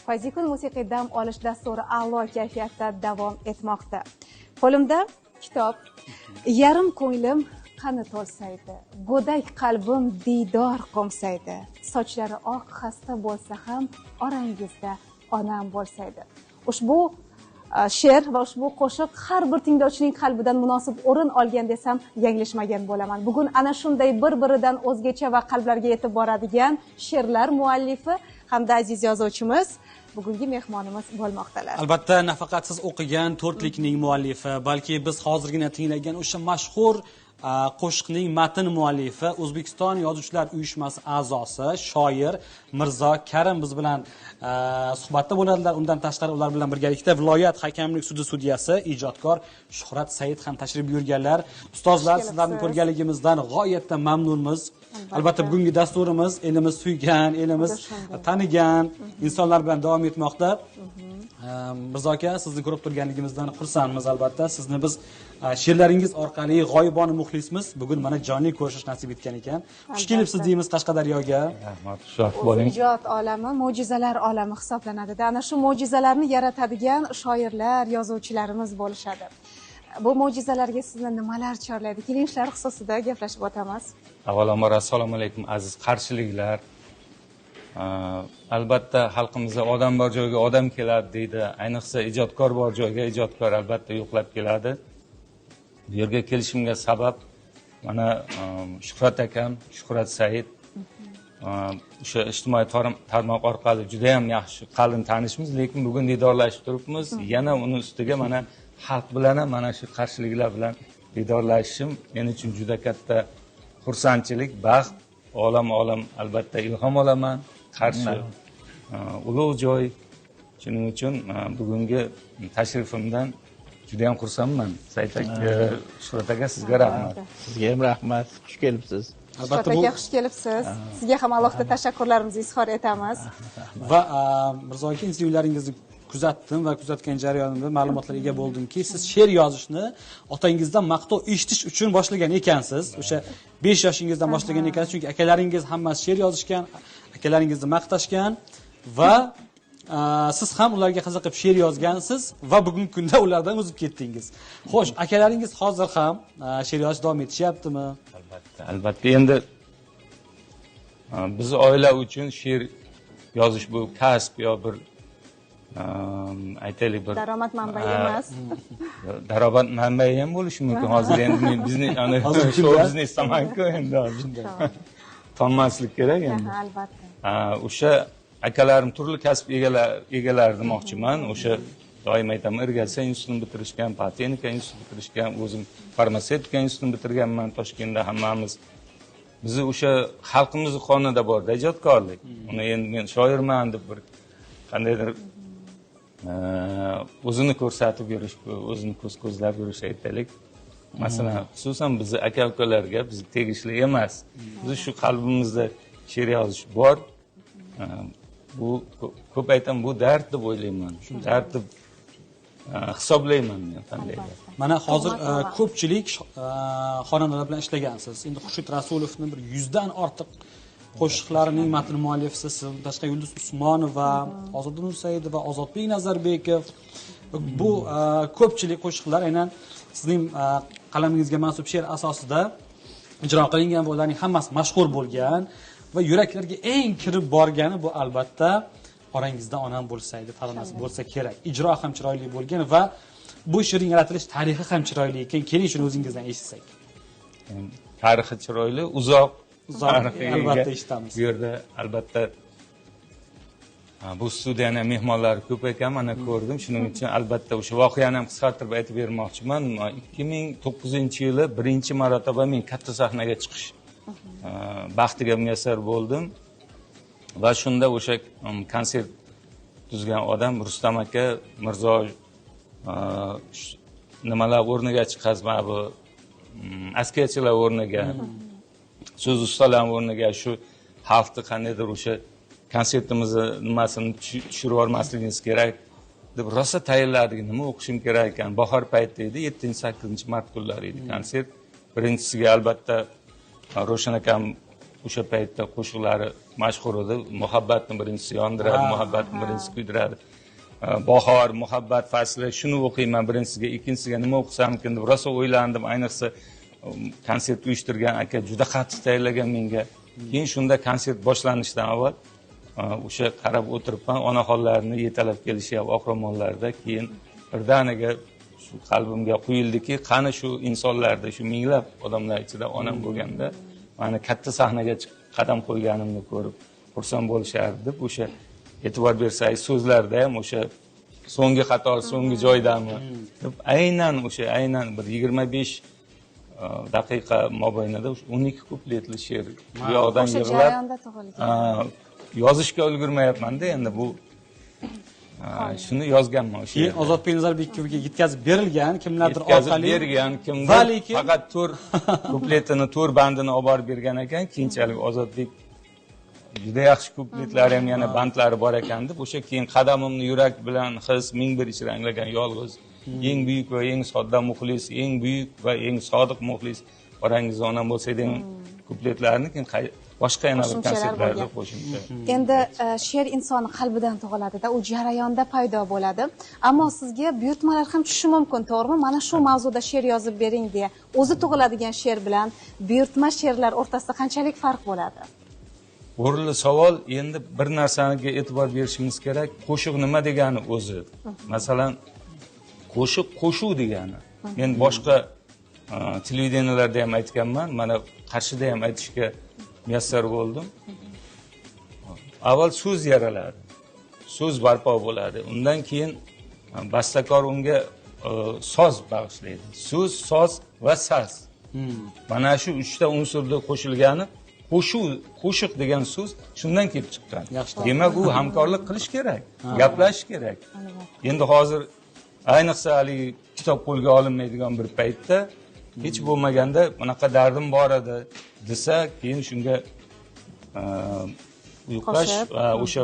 Fayzli kun musiqiy dam olish dasturi a'lo kayfiyatda davom etmoqda. Qo'limda kitob, yarim ko'nglim qani to'lsaydi, go'dak qalbim diydor qo'msaydi, sochlari oq xasta bo'lsa ham orangizda onam bo'lsaydi. Ushbu she'r va ushbu qo'shiq har bir tinglovchining qalbidan munosib o'rin olgan desam yanglishmagan bo'laman. Bugun ana shunday bir-biridan o'zgacha va qalblarga yetib boradigan she'rlar muallifi hamda aziz yozuvchimiz bugungi mehmonimiz bo'lmoqdalar. Albatta, nafaqat siz o'qigan to'rtlikning muallifi, balki biz hozirgina tinglagan o'sha mashhur qo'shiqning matn muallifi, O'zbekiston Yozuvchilar uyushmasi a'zosi, shoir Mirzo Karim biz bilan suhbatda bo'ladilar. Undan tashqari ular bilan birgalikda viloyat hakamlik sudi sudyasi, ijodkor Shuhrat Said ham tashrif buyurganlar. Ustozlar, sizlarni ko'rganligimizdan g'oyatda mamnunmiz. Albatta, bugungi dasturimiz elimiz suygan, elimiz tanigan insonlar bilan davom etmoqda. Mirzo aka, sizni ko'rib turganligimizdan xursandmiz albatta. Sizni biz she'rlaringiz orqali g'oyibona muxlismiz. Bugun mana jonli ko'rishish nasib etgan ekan. Xush kelibsiz deymiz Qashqadaryoga. Rahmat, xush bo'ling. Ijod olami mo'jizalar olami hisoblanadi. Ana shu mo'jizalarni yaratadigan shoirlar, yozuvchilarimiz bo'lishadi. Bu mo'jizalarga sizni nimalar chorlaydi? Keling, shular xususida gaplashib o'tamiz. Avvalambor assalomu alaykum aziz qarshiliklar. Albatta xalqimizda odam bor joyga odam keladi deydi. Ayniqsa ijodkor bor joyga ijodkor albatta yo'qlab keladi. Bu yerga kelishimga sabab mana Shuhrat akam, Shuhrat Said, o'sha ijtimoiy tarmoq orqali juda ham yaxshi qalin tanishmiz, lekin bugun diydorlashib turibmiz. Yana uni ustiga mana xalq bilan ham, mana shu qarshiliklar bilan diydorlashishim men uchun juda katta xursandchilik, baxt, olam albatta ilhom olaman. Qarshi ulug' joy. Shuning uchun bugungi tashrifimdan juda ham xursandman. Said aka, Shuhrat aka, sizga rahmat. Sizga ham rahmat. Xush kelibsiz. Albatta, bu xush kelibsiz. Sizga ham alohida tashakkurlarimizni izhor etamiz. Va Mirzo aka, intervyularingizni kuzatdim va kuzatgan jarayonimda ma'lumotlarga ega bo'ldimki, siz she'r yozishni otangizdan maqtov eshitish uchun boshlagan ekansiz. O'sha 5 yoshingizdan boshlagan ekansiz, chunki akalaringiz hammasi she'r yozishgan, akalaringizni maqtashgan va siz ham ularga qiziqib she'r yozgansiz va bugungi kunda ulardan o'zib ketdingiz. Xo'sh, akalaringiz hozir ham she'r yozishda davom etishyaptimi? Albatta, albatta. Endi biz oila uchun she'r yozish bu kasb yo bir aytaylik bir daromad manbai emas. Daromad manbai ham bo'lishi mumkin. Hozir endi men bizni ana shou biznes-manku endi tonmaslik kerak endi. Albatta. O'sha akalarim turli kasb egalari demoqchiman. O'sha doim aytaman, irrigatsiya institutini bitirishgan, patenika institutini bitirishgan, o'zim farmatsevtika institutini bitirganman Toshkentda hammamiz. Bizni o'sha xalqimizni qonida borda ijodkorlik. Uni endi men shoirman deb bir qandaydir o'zini ko'rsatib yurish, o'zini ko'z ko'zlab yurish aytaylik. Masalan, xususan bizni aka-ukalarga biz tegishli emas. Biz shu qalbimizda she'r yozish bor. Bu ko'p aytam, bu dard deb o'ylayman. Shu dard deb hisoblayman men qandaydir. Mana hozir ko'pchilik xonandalar bilan ishlagansiz. Endi Xurshid Rasulovning bir 100 dan ortiq qo'shiqlarining matn muallifisiz, tashqi Yulduz Usmonova, Ozoda Nursaidova, Ozodbek Nazarbekov. Bu ko'pchilik qo'shiqlar aynan sizning qalamingizga mansub she'r asosida ijro qilingan va ularning hammasi mashhur bo'lgan va yuraklarga eng kirib borgani bu albatta orangizda onam bo'lsaydi taronasi bo'lsa kerak. Ijro ham chiroyli bo'lgan va bu she'rning yaratilish tarixi ham chiroyli ekan. Keling, shuni o'zingizdan eshitsak. Tarixi chiroyli, uzoq albatta eshitamiz. Bu yerda albatta bu studiyani mehmonlari ko'p ekan, mana ko'rdim. Shuning uchun albatta o'sha voqeani ham qisqartirib aytib bermoqchiman. 2009-yili birinchi marotaba men katta sahnaga chiqish baxtiga muyassar bo'ldim va shunda o'sha konsert tuzgan odam Rustam aka Mirzo nimalar o'rniga chiqasiz, mana bu askiyachilar o'rniga, so'z ustalari o'rniga shu xalqni qandaydir o'sha konsertimizni nimasini tushirib yubormasligingiz kerak deb rosa tayinladik. Nima o'qishim kerak ekan? Bahor payti edi, 7-8 mart kunlari edi konsert. Birinchisiga albatta Ravshan akam o'sha paytda qo'shiqlari mashhur edi. Muhabbatni birinchisi yondiradi, muhabbatni birinchisi kuydiradi. Bahor, muhabbat fasli, shuni o'qiyman birinchisiga, ikkinchisiga nima o'qisamkin deb rosa o'ylandim. Ayniqsa konsert uyushtirgan aka juda qattiq tayyorlagan menga. Keyin shunda konsert boshlanishidan avval o'sha qarab o'tiribman, onaxonlarni yetalab kelishyapti oq ro'mollarda. Keyin birdaniga shu qalbimga quyildiki, qani shu insonlarda, shu minglab odamlar ichida onam bo'lganda mani katta sahnaga chiqib qadam qo'yganimni ko'rib xursand bo'lishardi deb o'sha e'tibor bersangiz so'zlarda ham o'sha so'nggi qator, so'nggi joydami deb aynan o'sha aynan bir 25 daqiqa mobaynida 12 kupletli she'r bu yoqdan yig'lab yozishga ulgurmayapman-da endi bu shuni yozganman o'sha. Keyin Ozodbek Nazarbekovga yetkazib berilgan, kimlardir orqali bergan, kimdir faqat to'rt kupletini, to'rt bandini olib borib bergan ekan. Keyinchalik Ozodbek juda yaxshi kupletlari ham yana bandlari bor ekan deb o'sha keyin qadamimni yurak bilan his 1001 ichra anglagan yolg'iz, eng buyuk va eng sodda muxlis, eng buyuk va eng sodiq muxlis orangizda onam bo'lsa degan kupletlarni keyin boshqa yana bir konsertlarda qo'shimcha. Endi she'r insonni qalbidan tug'iladida, u jarayonda paydo bo'ladi. Ammo sizga buyurtmalar ham tushishi mumkin, to'g'rimi? Mana shu mavzuda she'r yozib bering deya o'zi tug'iladigan she'r bilan buyurtma she'rlar o'rtasida qanchalik farq bo'ladi? O'rinli savol. Endi bir narsaga e'tibor berishimiz kerak. Qo'shiq nima degani o'zi? Masalan, qo'shiq qo'shuv degani. Men boshqa televideniyalarda ham aytganman, mana Qarshida ham aytishga muyassar bo'ldim. Avval so'z yaraladi, so'z barpo bo'ladi. Undan keyin bastakor unga soz bag'ishlaydi. So'z, soz va saz. Mana shu uchta unsurda qo'shilgani qo'shuv, qo'shiq degan so'z shundan kelib chiqqan. Demak, u hamkorlik qilish kerak, gaplashish kerak. Endi hozir ayniqsa haligi kitob qo'lga olinmaydigan bir paytda hech bo'lmaganda bunaqa dardim bor edi desa, keyin shunga uyqash o'sha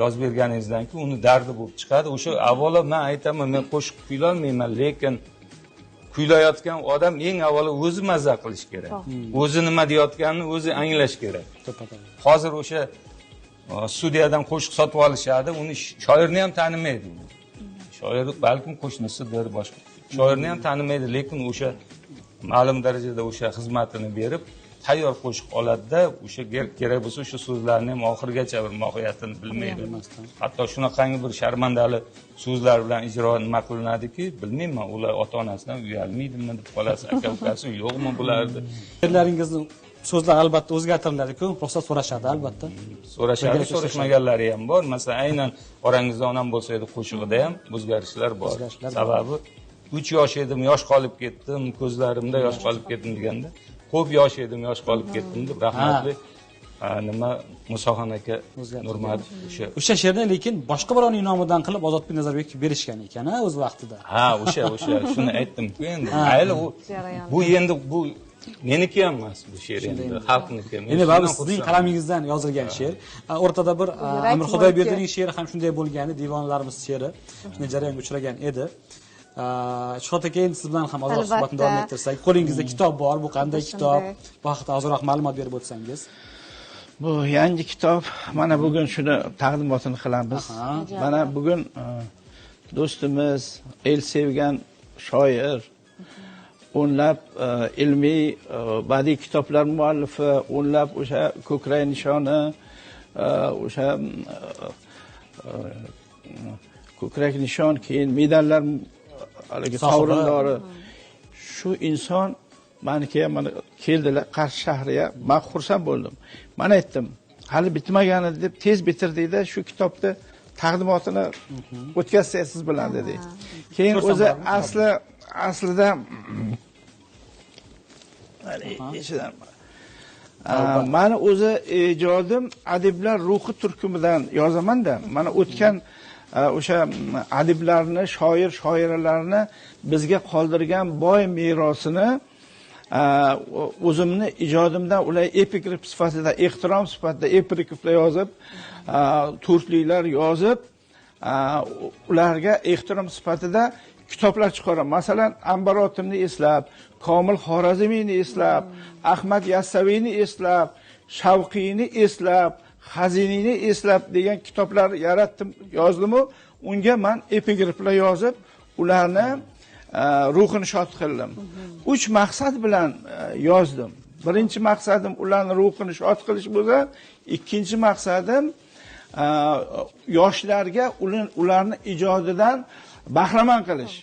yozib berganingizdan keyin uni dardi bo'lib chiqadi. O'sha avvalo men aytaman, men qo'shiq kuylolmayman, lekin kuylayotgan odam eng avvalo o'zi mazza qilish kerak. O'zi nima deyotganini o'zi anglash kerak. Hozir o'sha studiyadan qo'shiq sotib olishadi, uni shoirni ham tanimaydi. Shoir balkim qo'shnisidir, boshqa. Shoirni ham tanimaydi, lekin o'sha ma'lum darajada o'sha xizmatini berib, tayyor qo'shiq oladida, o'sha kerak bo'lsa o'sha so'zlarni ham oxirigacha bir mohiyatini bilmaydi. Hatto shunaqangi bir sharmandali so'zlar bilan ijro nima qilinadiki, bilmayman, ular ota-onasidan uyalmaydimi deb qolasiz, aka-ukasi yo'qmi bularni. She'rlaringizni so'zlar albatta o'zgartiriladi-ku, ruxsat so'rashadi albatta. So'rashadi, so'rashmaganlari ham bor. Masalan, aynan orangizda onam bo'lsa edi qo'shig'ida ham o'zgarishlar bor. Sababi 3 yosh edim, yosh qolib ketdim, ko'zlarimda yosh qolib ketdim deganda, ko'p yosh edim, yosh qolib ketdim deb rahmatli nima Musoxon aka Nurmatov o'sha she'rni lekin boshqa birovning nomidan qilib Ozodbek Nazarbekovga berishgan ekan, o'z vaqtida. Ha, o'sha shuni aytdim-ku endi. Mayli, u bu endi bu meniki ham emas bu she'r endi, xalqniki. Endi baribir sizning qalamingizdan yozilgan she'r. O'rtada bir Amir Xudoyberdining she'ri ham shunday bo'lgandi, devonlarimiz she'ri shunday jarayonga uchragan edi. Shuhrat aka, endi siz bilan ham ozroq suhbatni davom ettirsak. Qo'lingizda kitob bor, bu qanday kitob? Bu haqida ozroq ma'lumot berib o'tsangiz. Bu yangi kitob, mana bugun shuni taqdimotini qilamiz. Mana bugun do'stimiz, el sevgan shoir, o'nlab ilmiy badiiy kitoblar muallifi, o'nlab o'sha ko'krak nishoni, o'sha ko'krak nishon, keyin medallar haligi sovrindori. Shu inson meniki ham mana keldilar Qarshi shahriga, men xursand bo'ldim. Men aytdim, hali bitmagan edi deb tez bitirdik-da, shu kitobni taqdimotini o'tkazsangiz siz bilan dedik. Keyin o'zi aslida mani o'zi ijodim adiblar ruhi turkumidan yozaman-da. Mana o'tgan o'sha adiblarni, shoir, shoiralarni bizga qoldirgan boy merosini o'zimni ijodimdan ular epigraf sifatida, ehtirom sifatida epigraflar yozib, to'rtliklar yozib, ularga ehtirom sifatida kitoblar chiqaraman. Masalan, Anbar Otimni eslab, Komil Xorazmiyni eslab, Ahmad Yassaviyni eslab, Shavqiyni eslab, Xazinini eslab degan kitoblar yaratdim, yozdim-u, unga men epigraflar yozib, ularni ruhini shod qildim. 3 maqsad bilan yozdim. Birinchi maqsadim ularni ruhini shod qilish bo'lsa, ikkinchi maqsadim yoshlarga ularni ijodidan bahramand qilish.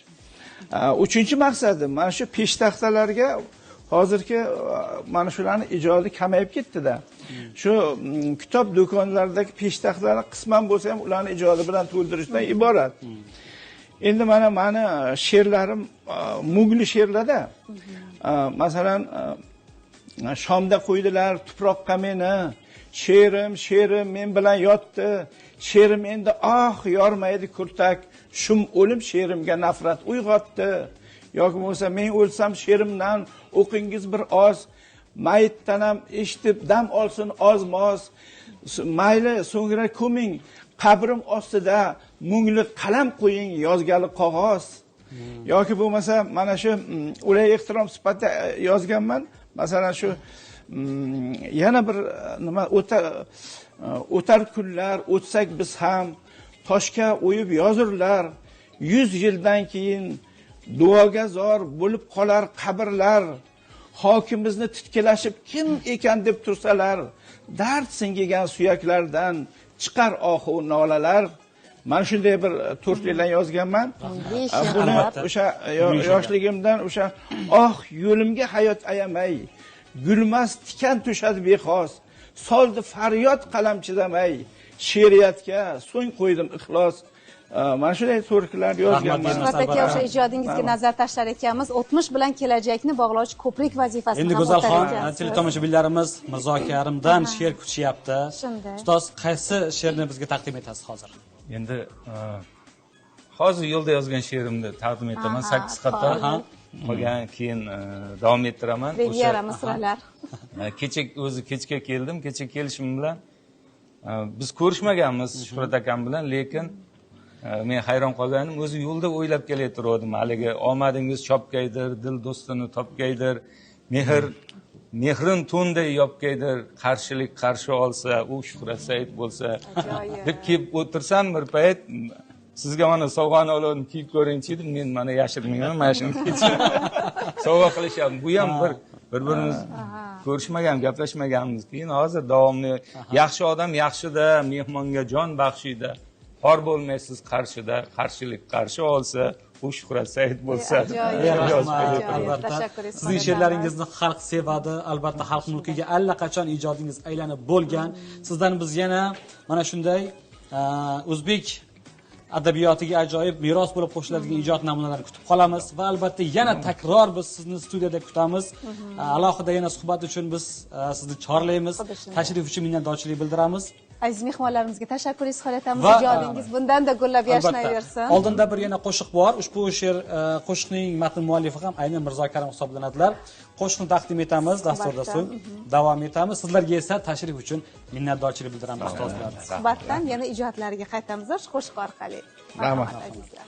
Uchinchi maqsadim mana shu peshtaxtalarga hozirgi mana shularni ijodi kamayib ketdi-da. Shu kitob do'konlaridagi peshtaxtalarni qisman bo'lsa ham ularni ijodi bilan to'ldirishdan iborat. Endi mana meni she'rlarim mungli she'rlarda. Masalan, Shomda qo'ydilar tuproqqa meni, she'rim, she'rim men bilan yotdi, she'rim endi oh yormaydi kurtak, shum o'lim she'rimga nafrat uyg'otdi. Yoki bo'lmasa men o'lsam she'rimdan o'qingiz bir oz, mayitdan ham eshitib dam olsin oz-moz, mayli so'ngra ko'ming qabrim ostida mungli qalam qo'ying yozgali qog'oz. Yoki bo'lmasa mana shu ularga ehtirom sifatida yozganman. Masalan shu yana bir nima o'tar kunlar o'tsak biz ham toshga o'yib yozurlar, 100 yildan keyin duoga zor bo'lib qolar qabrlar, xokimizni titkilashib kim ekan deb tursalar, dard singigan suyaklardan chiqar ohu nolalar. Mana shunday bir to'rtlikdan yozganman. Buni o'sha yoshligimdan o'sha oh yo'limga hayot ayamay, gulmas tikan tushadi bexos, soldi faryod qalam chidamay, she'riyatga so'ng qo'ydim ixlos. Mana shunday to'rtliklar yozganman. Shuhrat aka, o'sha ijodingizga nazar tashlar ekanmiz, o'tmish bilan kelajakni bog'lovchi ko'prik vazifasini endi Go'zalxon, teletomoshabinlarimiz Mirzo Karimdan she'r kutishyapti. Ustoz, qaysi she'rni bizga taqdim etasiz hozir? Endi hozir yo'lda yozgan she'rimni taqdim etaman, 8 qator. Qolgan keyin davom ettiraman. Premyera misralar. Kecha o'zi kechga keldim, kecha kelishim bilan biz ko'rishmaganmiz Shuhrat akam bilan, lekin men hayron qolganim, o'zi yo'lda o'ylab kelayotirdim. Haligi omadingiz chopgaydir, dil do'stini topgaydir, mehrin to'nday yopgaydir, qarshilik qarshi olsa, u Shuhrat Said bo'lsa deb kelib o'tirsam bir payt sizga mana sovg'ani olib kiyib ko'ringchi dedim. Men mana yashirmayman, mana shuni sovg'a qilishyapti. Bu ham bir-birimiz ko'rishmagan, gaplashmaganmiz. Keyin hozir davomli yaxshi odam yaxshida, mehmonga jon baxshida, xor bo'lmaysiz qarshida, qarshilik qarshi olsa, u Shuhrat Said bo'lsa. Albatta, sizning she'rlaringizni xalq sevadi, albatta xalq mulkiga allaqachon ijodingiz aylanib bo'lgan. Sizdan biz yana mana shunday o'zbek adabiyotiga ajoyib meros bo'lib qo'shiladigan ijod namunalarini kutib qolamiz va albatta yana takror biz sizni studiyada kutamiz. Alohida yana suhbat uchun biz sizni chorlaymiz. Tashrif uchun minnatdorchilik bildiramiz. Aziz mehmonlarimizga tashakkur izhor etamiz. Ijodingiz bundan-da gullab yashnayversin. Oldinda bir yana qo'shiq bor. Ushbu she'r qo'shiqning matn muallifi ham aynan Mirzo Karim hisoblanadilar. Qo'shiqni taqdim etamiz, dasturda so'ng davom etamiz. Sizlarga esa tashrif uchun minnatdorchilik bildiramiz ustozlar. Suhbatdan yana ijodlariga qaytamiz shu qo'shiq orqali. Rahmat. Azizlar.